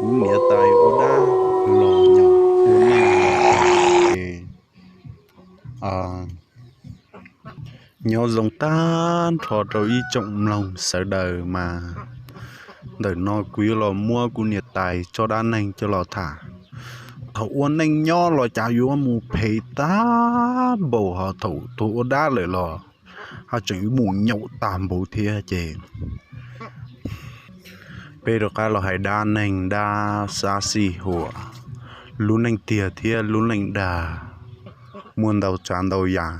Kuv niam tais ua dab los nyob ua neej los tag ces nyob zoo tag nrho rau ib tsoom mloog sawv daws mas ntawm no kuv yuav los muab kuv niam tais tsob dab neeg coj los tham. Thaum ua neej nyob los cas yuav mus phem tag npaum, ho thaum tuag ua dab lawm los haj tseem mus nyaum tag npaum thiab ces peb rov qab los hais dab neeg dab xab xij huam, lub neej tiag thiab lub neej dag. Muaj ntau tsav ntau yam,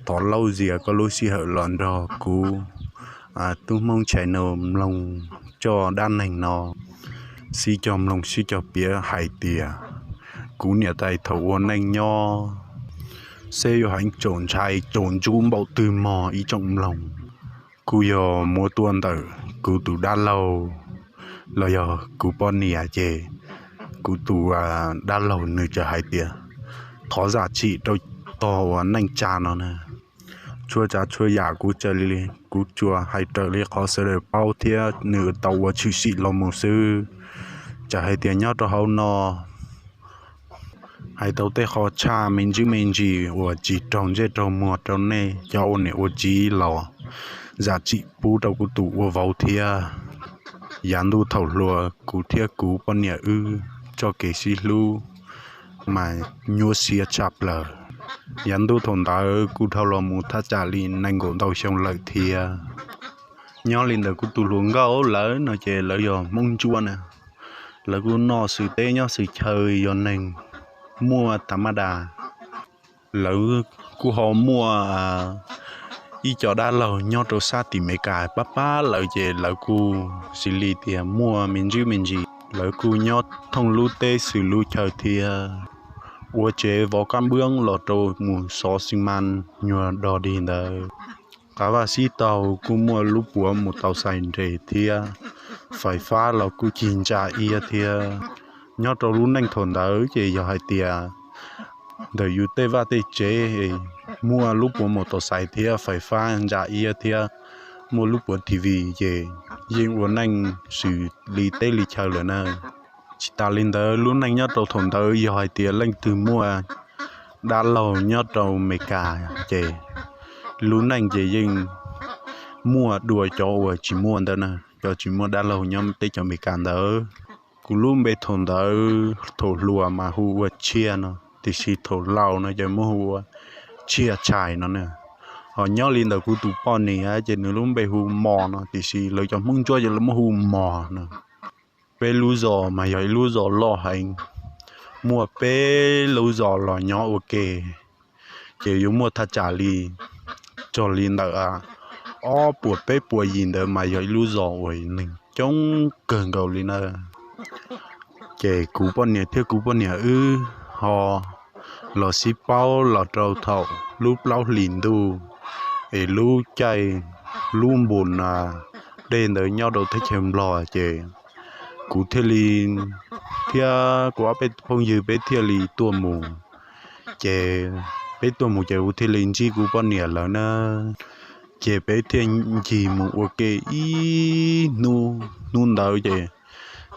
thov lauj zias koj lub sij hawm los nrog kuv Tub Hmoob channel mloog tsob dab neeg no. Sib cog mloog sib cog piav hais tias kuv niam tais thaum ua neej nyob seb yuav heev tsaus ntshai tsaus ntsuv npaum twg mog ib tsoom mloog. Kuj yog muab tuaj ntawm kuv tus dab laug los yog kuv poj niam ces kuv tus dab laug nws txawm hais tias thov zam txim rau tog uas neej tsa no na. Txhua tsav txhua yam kuv txawm li kuv tsuas hais raws li qhov sawv daws paub thiab nws tau ua tshwm sim los mus xwb. Txawm hais tias nyob rau hauv no hais tau tej qho tshaj me ntsis me ntsis uas tsis raug ntsej raug muag rau nej cov ua niam ua txiv los zam txim pub rau kuv tus ua vauv thiab. Yav ntuj thaum hluas kuv thiab kuv poj niam wb txoj kev sib hlub mas nyuaj siab tshaj plaws. Yav ntuj thaum ntawd kuj dhau los mus thaj tsam li nees nkaum ntau xyoo lawm thiab. Nyob li ntawm kuv tus hluas nkauj lawv no ces lawv yog Hmoob Ntsuab na. Lawv kuj noj xwm teb nyob xwm chaw yog neeg muaj tham ma das. Lawv kuj ho muaj ib co dab laug nyob rau sab tim Meskas pab pab lawv ces lawv kuj xws li tias muaj me ntsis me ntsis. Lawv kuj nyob thooj lub teb xws lub chaw thiab, ua tsev vov kab npwb los rau mus xov xi mas nyuag dog dig ntawd. Qav vaj sib taug kuj muaj lub puav mus tau xais nres thiab, fais fab los kuj cig ntsa iab thiab. Nyob rau lub neej thaum ntawd ces yog hais tias ntawm yus tej vaj tej tsev muaj lub puav mus tau xais thiab fais fab ntsa iab thiab muaj lub puav T V ces yeej ua neej xws li teb li chaw lawm na. Tsis tas li ntawd lub neej nyob rau thaum ntawd yog hais tias leej twg muaj dab laug nyob rau Meskas ces lub neej ces yeej muaj dua cov uas tsis muaj ntawd na, cov tsis muaj dab laug nyob teb chaws Meskas ntawd. Kuv lub npe thaum ntawd thaum hluas mas hu ua Tshiab no, tiam sis thaum laus no ces muab hu ua Tshiab Tshais no na. Ho nyob li ntawm kuv tus poj niam ces nws lub npe hu Mos no, tiam sis lawv cov Hmoob Ntsuab ces lawv muab hu Mos no. Peb lub zos mas yog ib lub zos loj heev, muaj peb lub zos los nyob ua ke, ces yuav muaj thaj tsam li, txog li ntawm ob puas peb puas yim ntawd mas yog ib lub zos uas neeg coob kawg nkaus li na. Ces kuv poj niam thiab kuv poj niam wb ho los sib paub los rau thaum lub plaub hlis ntuj, es lub caij lub npus nas dej ntawd nyob rau teb chaws Nplog ces kuv thiaj li thiab kuv ob peb phooj ywg peb thiaj li tuaj mus. Ces peb tuaj mus ces kuv thiaj li ntsib kuv poj niam lawv na. Ces peb thiaj ncig mus ua ke ib hnub, hnub ntawd ces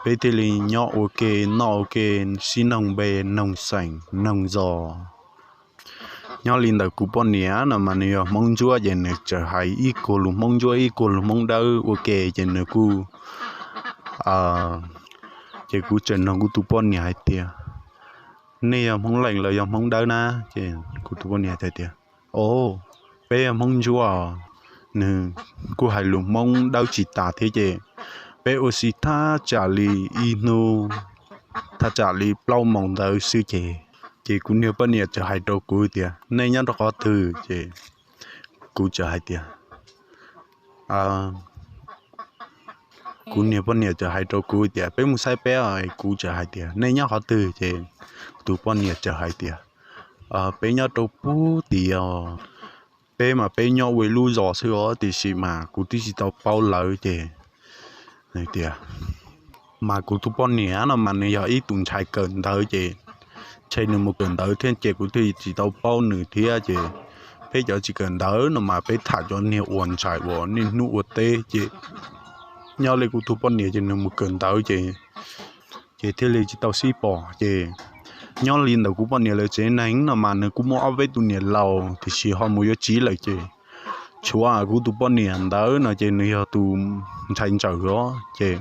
peb thiaj li nyob ua ke noj ua ke, sib noog npe noog xeem noog zos. Nyob li ntawm kuv poj niam no mas nws yog Hmoob Ntsuab ces nws txawm hais ib kuag lus Hmoob Ntsuab ib kuag lus Hmoob Dawb ua ke ces nws kuj, ces kuv txawm nug kuv tus poj niam hais tias, nej yog Hmoob Leej los yog Hmoob Dawb na? Ces kuv tus poj niam hais tias, o, peb yog Hmoob Ntsuab. Nws kuj hais lus Hmoob Dawb tsis tas thiab ces peb ua si thaj tsam li ib hnub, thaj tsam li plaub moos ntawd xwb ces, ces kuv niag poj niam txawm hais rau kuv tias, nej nyob rau qhov twg? Ces kuv txawm hais tias, kuv niag poj niam txawm hais rau kuv tias, peb mus saib peb os. Kuv txawm hais tias, nej nyob qhov twg? Ces tus poj niam txawm hais tias, peb nyob rau pub tid os. Peb mas peb nyob ua ib lub zos xwb os, tiam sis mas kuv twb tsis tau paub lawv ces, tias, mas kuv tus poj niam no mas nws yog ib tus ntxhais kawm ntawv ces ntshe nws mus kawm ntawv thiab ces kuv thiaj tsis tau paub nws thiab ces peb cov tsis kawm ntawv no mas peb tham cov niag uas ntxhais uas niaj hnub ua teb ces nyob li kuv tus poj niam ces nws mus kawm ntawv ces ces thiaj li tsis tau sib pom. Ces nyob li ntawm kuv poj niam lawv tsev neeg no mas nws kuj muaj ob peb tus niam laus tiam sis ho mus yuav txiv lawm ces tshuav kuv tus poj niam ntawd no ces nws yog tus ntxhais ntxawm os. Ces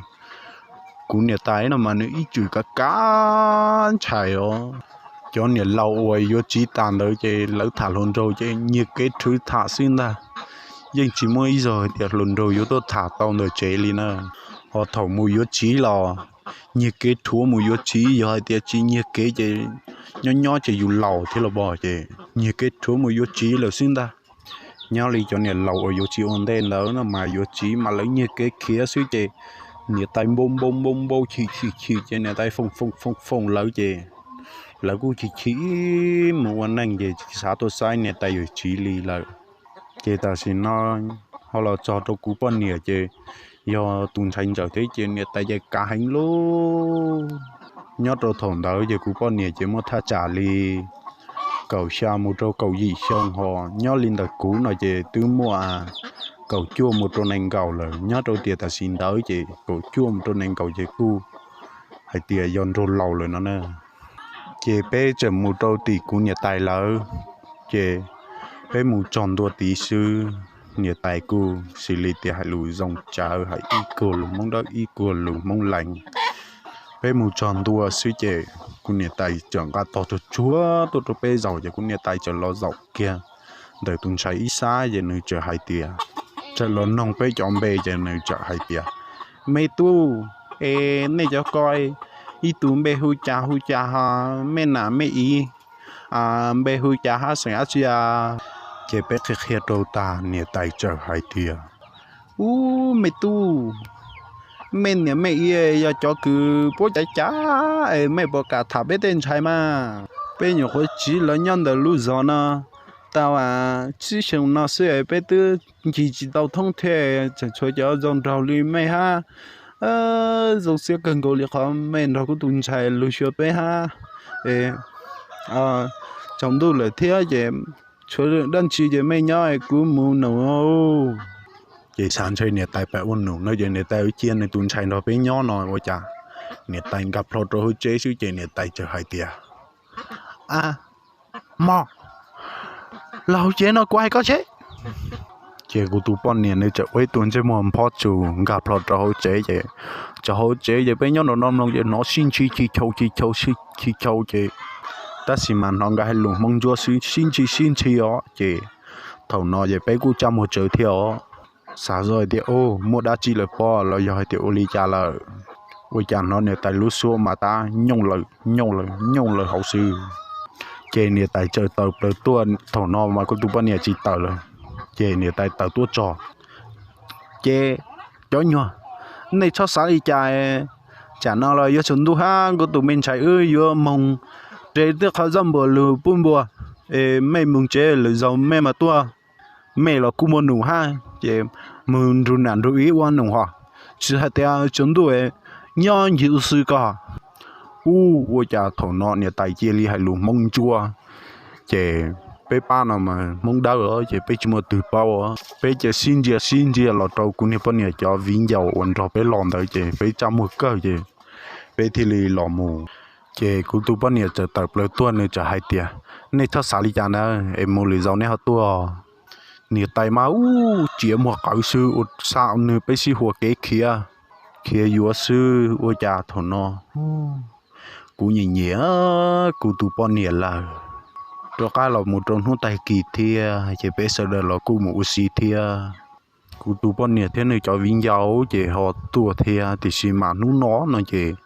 kuv niam tais no mas nws ib txwm kav kav ntxhais os. Cov niam laus uas yuav txiv tas ntawd ces lawv tham hluas nraug ces nyiag kev rhuav tham xwb ntag. Yeej tsis muaj ib zaug hais tias hluas nraug yuav tuaj tham tau ntawm tsev li na. Ho thaum mus yuav txiv los nyiag kev rhuav mus yuav txiv, yog hais tias tsis nyiag kev ces nyob nyob ces yus laus thiab los pom ces nyiag kev rhuav mus yuav txiv lawm xwb ntag. Nyob li cov niam laus uas yuav txiv ua ntej ntawd no mas yuav txiv mas lawv nyiag kev khiav xwb ces niam tais npau npau npau npau chim chim chim ces niam tais foom foom foom foom lawv ces lawv kuj chim chim ib mus ua neej ces tsis xav tuaj saib niam tais yuav txiv li lawm. Ces tam sim no ho los txog rau kuv poj niam ces yog tus ntxhais ntxawm thiab ces niam tais ces kav heev lauj. Nyob rau thaum ntawd ces kuv poj niam ces muaj thaj tsam li kaum xya mus rau kaum yim xyoo ho nyob li ntawm kuv no ces twb muaj kaum cuaj mus rau nees nkaum lawm. Nyob rau tiam tam sim ntawd ces kaum cuaj mus rau nees nkaum ces kuj hais tias yog nraug laus lawm no na. Ces peb tseem mus rau tim kuv niam tais lawv, ces peb mus txog ntua tid xwb, niam tais kuj xws li tias hais lus zoo tsawv, hais ib kuag lus Hmoob Dawb ib kuag lus Hmoob Lees. Peb mus txog ntua xwb ces kuv niam tais txawm nqa tog tsuag tsuag tuaj rau peb zaum ces kuv niam tais txawm los zaum kiag ntawm tus ntxhais ib sab ces nws txawm hais tias, txawm los noog peb cov npe ces nws txawm hais tias, me tub, es nej cov ko ib tug npe hu cas hu cas ho, me nam me iv npe hu cas hab xeem dab tsi a? Ces peb qhia qhia rau tas niam tais txawm hais tias, ub me tub, me niam me iv yog cov kws puab cav cav es mej puas kam tham peb tej ntxhais mas. Peb nyuam qhuav tsiv lawv nyob ntawm lub zos no tau tsib xyoo no xwb es peb twb ncig tsis tau thoob thiab, tseem tshuav cov zoo nraug li mej hab. Zoo siab kawg nkaus li qhov mej nrog kuv tus ntxhais lug xyuas peb hab. Tsaus ntuj lawm thiab ces tshuav dab tsi ces mej nyob kuv mus num. Ces xav ntshe niam tais pab ua num no ces niam tais cia nws tus ntxhais nrog peb nyob no ua cas niam tais nkag plho rau hauv tsev xwb ces niam tais txawm hais tias, a, mog, los hauv tsev no kuv hais koj seb. Ces kuv tus poj niam nws txawm ua ib tug ntsej muag nphob tsuas nkag plho rau hauv tsev ces, txog hauv tsev ces peb nyob nraum no mloog ces hnov sib ntshis chis chaus chis chaus chis chaus ces, tab sis mas hnov nkawd hais lus Hmoob Ntsuab xwb, sib ntshis sib ntshis os ces, thaum no ces peb kuj tsa muag tsawv thiab os, xav zoj hais tias, u, muaj dab tsi lawm pob los yog hais tias ua li cas lawm. Ua cas hnov niam tais lub suab mas tab nyooj lawm nyooj lawm nyooj lawm hauv xwb. Ces niam tais txawm tawm plaws tuaj, thaum no mas kuv tus poj niam tsis tawm lawm, ces niam tais tawm tuaj txog. Ces, cov nyuag, nej txhob xav li cas, tsam no los yuav tsaus ntuj hab, kuv tus me ntxhais wb yuav moog res tej qhov zaj npuas lug pub npua, es mej moog tsev lwm zaus mej mas tuaj, mej los kuj muaj num hab ces moog nrug nam nrug iv ua num hos, tsis hais tias tsaus ntuj nyob ncig u xwb ko. U, ua cas thaum no niam tais cia li hais lus Hmoob Ntsuab, ces peb pab no mas Hmoob Dawb ces peb tsis muaj twg paub, peb cia sib ntsia sib ntsia los rau kuv niag poj niam cov viv ncaus uas nrog peb los ntawd ces peb tsa muag kawg ces peb thiaj li los mus. Ces kuv tus poj niam txawm tawm plaws tuaj nws txawm hais tias, nej txhob xav li cas na, es mus lwm zaus nej ho tuaj. Niam tais mas u, tsiav muag qawv xwb ua xa nws peb sib hua kev khiav, khiav yuav xwb ua cas thaum no kuv nyiam nyiam kuv tus poj niam lawm. Rov qab los mus rau hnub tag kis thiab ces peb sawv daws los kuj mus ua si thiab. Kuv tus poj niam thiab nws cov viv ncaus ces ho tuaj thiab tiam sis mas hnub no no ces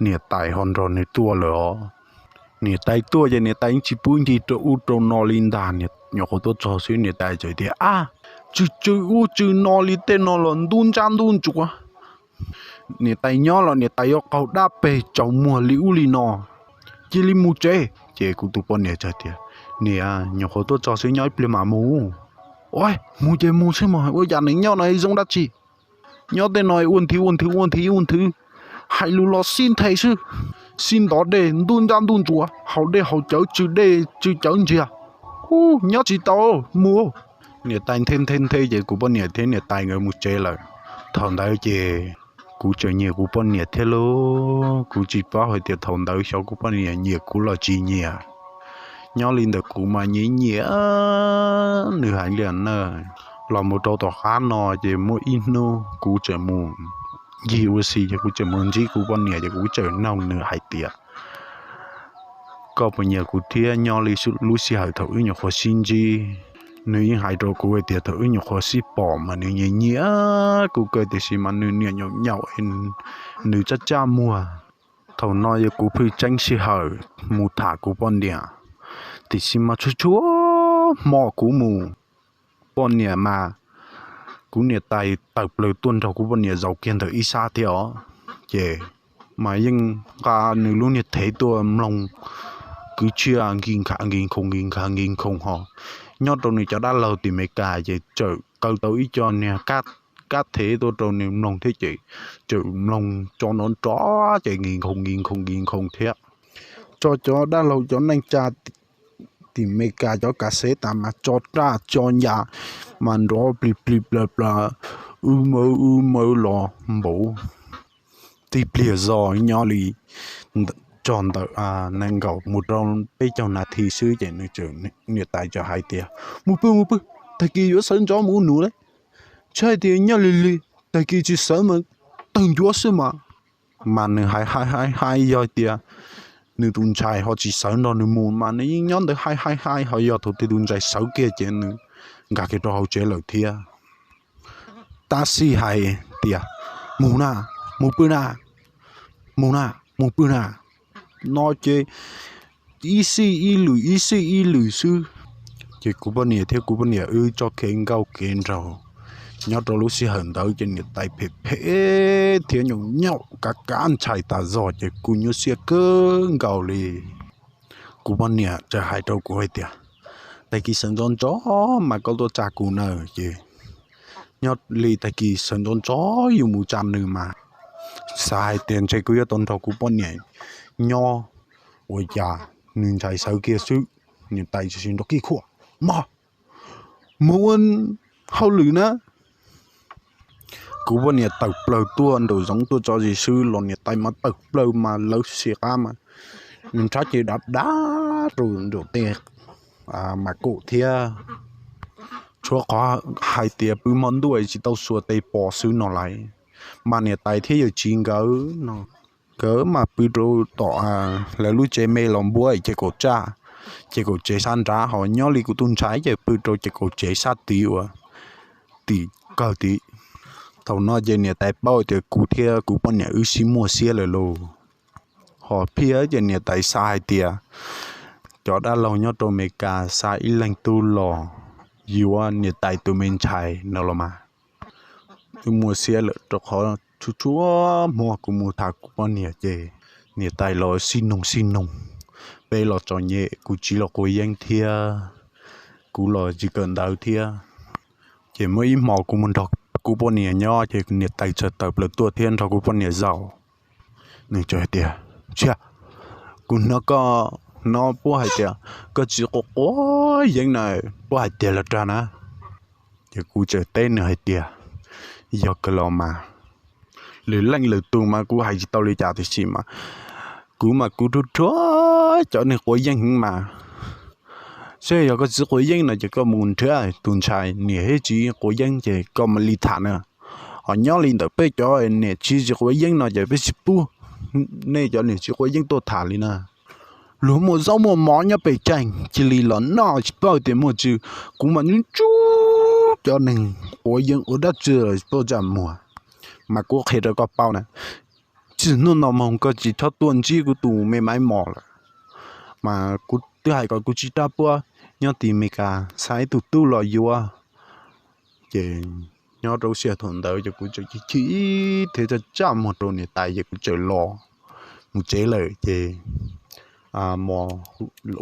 niam tais ho nrog nws tuaj lawm os. Niam tais tuaj ces niam tais tsis pub ncig rau ub rau no li ntag, nyuam qhuav tuaj txog xwb niam tais txawm tias, a, tsw tsw ub tsw no li tej no los ntub ntsab ntub ntsuav. Niam tais nyob los niam tais yuav qaug dab peg tsaus muag li ub li no, cia li mus tsev. Ces kuv tus poj niam txawm tias, niam, nyuam qhuav tuaj txog xwb nyob ib pliag mam mus. Ua, mus ces mus xwb mas ua cas neeg nyob no zoo dab tsi. Nyob tej no ua nthwv ua nthwv ua nthwv ua nthwv, hais lus los sib nthe xwb, sib ntov dej ntub ntsab ntub ntsuav, haus dej haus cawv tsw dej tsw cawv ntsiag. U, nyob tsis tau, mus. Niam tais nthe nthe nthe ces kuv poj niam thiab niam tais nkawd mus tsev lawm. Thaum ntawd ces kuv tseem nyiam kuv poj niam thiab lauj. Kuv tsis paub hais tias thaum ntawd xyov kuv poj niam nyiam kuv los tsis nyiam. Nyob li ntawm kuv mas nyiam nyiam, nws hais li na. Los mus rau tom qab no ces muaj ib hnub kuv tseem mus ncig ua si ces kuv tseem mus ntsib kuv poj niam ces kuv tseem noog nws hais tias koj puas nyiam kuv thiab. Nyob li lub sij hawm thaum wb nyuam qhuav sib ntsib, nws yeej hais rau kuv hais tias thaum wb nyuam qhuav sib pom mas nws nyiam nyiam kuv kawg tiam sis mas nws niam nyaum nyaum, nws tsaj tsaj muag. Thaum no yog kuv pheej tseeb sij hawm mus tham kuv poj niam, tiam sis mas txhua txhua hmo kuv mus, poj niam mas kuv niam tais tawm plaws tuaj nrog kuv poj niam zaum kiag ntawm ib sab thiab os. Ces mas yeej nqa nws lub niag thev tuaj mloog kwv txhiaj nkig nkhav nkig nkhoos nkig nkhav nkig nkhoos ho. Nyob rau nws cov dab laug tim Meskas ces txawm kaw tau ib co niag kab thev tuaj rau nws mloog thiab ces txawm mloog tso nrov nrov ces nkig nkhoos nkig nkhoos nkig nkhoos thiab. Tso cov dab laug cov neej tsa tim Meskas cov kas xev tas mas tso raj tso nya mas nrov plig plig plag plag, wb mawb wb mawb los npaum tib pliag zog nyob li tso ntawm nees nkaum mus rau peb caug nas this xwb ces nws, niam tais txawm hais tias mus pw mus pw, tag kis yuav sawv ntxov mus ua num lawm. Tsis hais tias nyob lig lig, tag kis tsis sawv mas tawg ncuav xwb mas. Mas nws hais hais hais hais yog tias nws tus ntxhais ho tsis sawv nrog nws mus mas nws yeej nyob ntawd hais hais hais ho yog thaum twg tus ntxhais sawv kiag ces nws nkag kiag rau hauv tsev lawm thiab. Tab sis hais tias mus na, mus pw na, mus na, mus pw na no ces ib sij ib lwm ib sij ib lwm xwb. Ces kuv poj niam thiab kuv poj niam wb tso kev nkauj kev nraug. Nyob rau lub sij hawm ntawd ces niam tais phem phem thiab nyaum nyaum kav kav ntshai tas zog ces kuv nyuaj siab kawg nkaus li. Kuv poj niam txawm hais rau kuv hais tias tag kis sawv ntxov ntxov mas koj tuaj tsa kuv na. Ces nyob li tag kis sawv ntxov ntxov yus mus tsa nws mas xav hais tias ntshe kuv yuav tau nrog kuv poj niam nyob ua cas nws ntxhais sawv kiag xwb. Niam tais tsis nrov kij khuaj, mog, mus ua hauj lwm na. Kuv poj niam tawm plaws tuaj nraum zoov tuaj tso zis xwb los niam tais mas tawm plaws mas lawv xim qab mas nws nrhab ces dav dav rau nraum tej mas kaum thiab. Tshuav qhov hais tias pw hmo ntuj tsis tau xuas tes pos xwb no lawm. Mas niam tais thiab yawm txiv nkawd no, nkawd mas pw rau tom lawv lub tsev me los npuab ces kaum tsaj, ces kaum tsev sab nrad ho nyob li kuv tus ntxhais ces pw rau ces kaum tsev sab tid uas tim kawg tid. Thaum no ces niam tais paub tias kuv thiab kuv poj niam wb sib muaj siab lawm lauj. Ho phiaj ces niam tais xav hais tias cov dab laug nyob rau Amelikas xa ib leeg tub los yuav niam tais tus me ntxhais no los mas. Wb muaj siab lawm rau qhov txhua txhua hmo kuv mus tham kuv poj niam ces niam tais los sib noog sib noog, peb los txom nyem, kuv txiv los quav yeeb thiab, kuv los tsis kawm ntawv thiab. Ces muaj ib hmo kuv mus nrog kuv poj niam nyob ces niam tais txawm tawm plaws tuaj thiab nrog kuv poj niam zaum. Nws txawm hais tias, Tsiaj, kuv hnov koj hnov puab hais tias koj txiv quav quav yeeb na, puab hais tiag los dag na? Ces kuv txawm teb nws hais tias, Yog kawg los mas, lwm leej lwm tus mas kuv hais tsis tau li cas tiam sis mas kuv mas kuv rhuav rhuav cov neeg quav yeeb heev mas. Saib yog koj txiv quav yeeb no ces koj mus nrhiav tus ntxhais niam thiab txiv quav yeeb ces koj mam li tham na. Ho nyob li ntawm peb cov niam txiv tsis quav yeeb no ces peb tsis pub nej cov niam txiv quav yeeb tuaj tham li na. Luag muaj zaub muaj mov nyob pem tseeg cia li los noj tsis paub tias muaj tsw. Kuv mas ntsub cov neeg quav yeeb ua dab tsi los tsis paub tsaj muag. Mas kuv qhia rau koj paub na, txij hnub no mus koj tsis txhob tuaj ntsib kuv tus me maiv mos lawm. Mas kuv twb hais kom kuv txiv rab puab nyob tim Amelikas xa ib tug tub los yuav. Ces nyob rau lub sij hawm thaum ntawd ces kuv txawm chim chim thiab tsaj tsaj muag rau niam tais ces kuv txawm los mus tsev lawm. Ces mos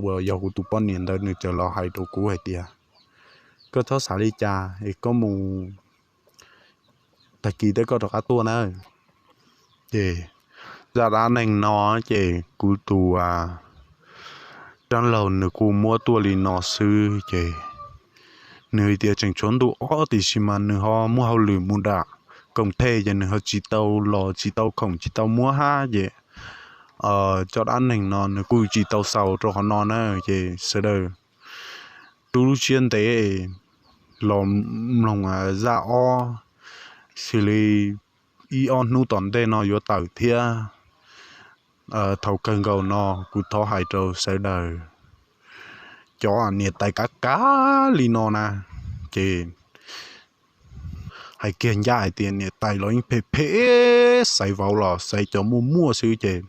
uas yog kuv tus poj niam ntawd nws txawm los hais rau kuv hais tias, Koj txhob xav li cas es koj mus, tag kis tej koj rov qab tuaj na. Ces zaj dab neeg no ces kuv tus dab laug nws kuj muab tuaj li no xwb ces nws tias tseem tshuav ntu ob tiam sis mas nws ho muaj hauj lwm mus dam koom thej ces nws ho tsis tau los tsis tau khoom tsis tau muab hab ces cov dab neeg no nws kuj tsis tau xaus rau qhov no na. Ces sawv daws tu lub siab ntev los mloog zaj ob, xws li ib ob hnub tom ntej no yuav tawm thiab. Thaum kawg nkaus no kuv thov hais rau sawv daws cov niam tais kav kav li no na, ces hais kiag ncaj hais tias niam tais los yeej phem phem, xaiv vauv los xaiv cov muaj muaj xwb ces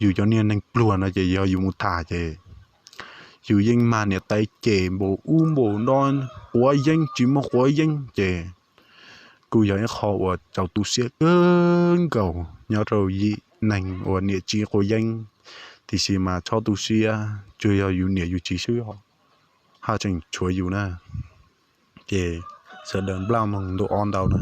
yus cov niag neeg pluag no ces yog yus mus tham ces yus yeej mag niam tais cem npaum ub npaum no, quav yeeb tsis muaj quav yeeb ces kuj yog ib qho uas txaus tu siab kawg nkaus nyob rau yim neeg uas niam txiv quav yeeb. Tiam sis mas txhob tu siab, tsuas yog yus niam yus txiv xwb os, haj tseem tshuav yus na. Ces sawv daws nplaj moog ntu ob ntau na.